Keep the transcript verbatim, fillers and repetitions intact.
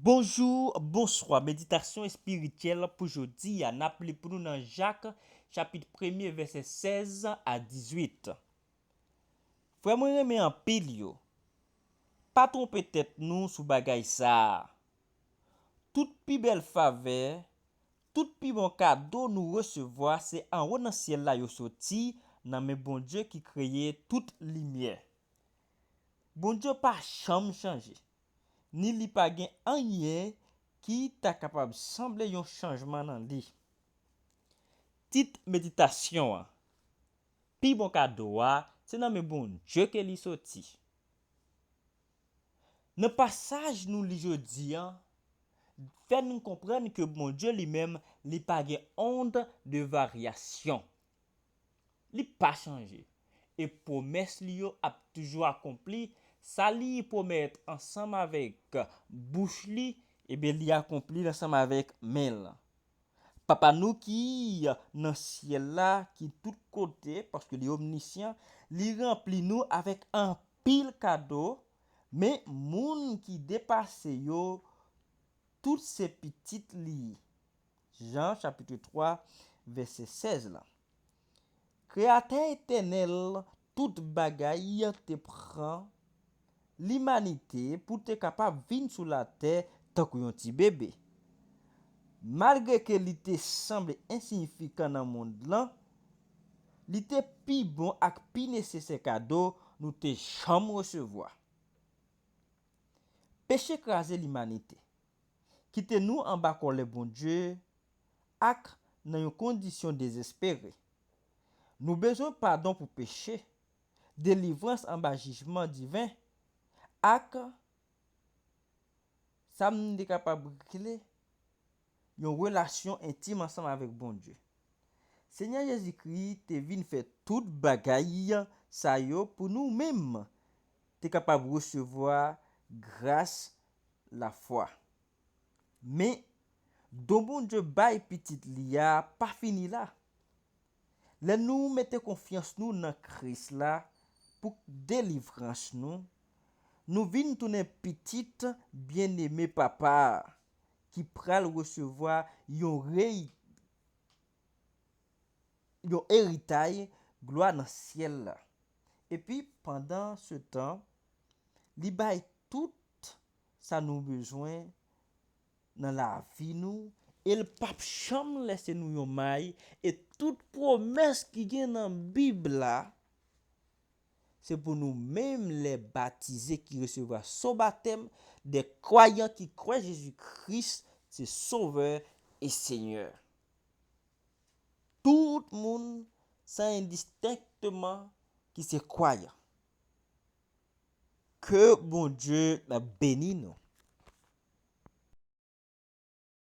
Bonjou, bonswa. Meditasyon espirityèl pou jodi a, n ap li pou nou nan Jak, chapit premye, vèsè sèz a dizuit. Frè mwen renmen anpil yo. Pa twonpe tèt nou sou bagay sa a. Tout pi bèl favè, tout pi bon kado nou resevwa se anwo nan syèl la yo soti, nan men Bondye ki kreye tout limyè. Bondye pa janm chanje, ni li pa gen anyen ki ta kapab sanble yon chanjman nan li. Tit meditasyon an: Pi bon kado a, se nan men Bondye ke li soti. Nan pasaj nou li jodi a, fè nou konprann ke Bondye li menm, li pa gen onde de varyasyon. Li pa chanje. E pwomès li yo ap toujou akonpli. Sa li pwomèt ansanm avèk bouch li, ebyen, li akonpli l ansanm avèk men l. Papa nou ki nan syèl la, ki tout kote, paske li omnisyan, li ranpli nou avèk anpil kado, men moun ki depase yo, tout se pitit li. Jan, chapit twa, vèsè sèz la. Kreyatè etènèl tout bagay te pran limanite pou te kapab vin sou latè tankou yon ti bebe. Malgre ke li te sanble ensiyifikan nan mond lan, li te pi bon ak pi nesesè kado nou te janm resevwa. Peche kraze limanite, kite nou anba kòlè Bondye ak nan yon kondisyon dezespere. Nou bezwen padon pou peche, delivrans anba jijman diven, ak sa m te kapab rele yon relasyon entim ansanm avèk Bondye. Senyè Jezikri te vin fè tout bagay sa yo pou nou menm te kapab resevwa gras lafwa. Men, don Bondye bay Pitit li a pa fini la. Lè nou mete konfyans nou nan Kris la pou delivrans nou, nou vin tounen pitit byenneme Papa a, ki pral resevwa yon rey-, yon eritay glwa nan syèl la. Epi, pandan se tan, li bay tout sa nou bezwen nan lavi nou, e l p ap janm lese nou yon may, e tout pwomès ki gen nan Bib la, se pou nou menm, lè batize ki resevwa son batèm, dè kwayan ki kwè Jezi Kris se Sovè e Senyè. Tout moun, san endistenkteman, ki se kwayan. Ke Bondye beni nou.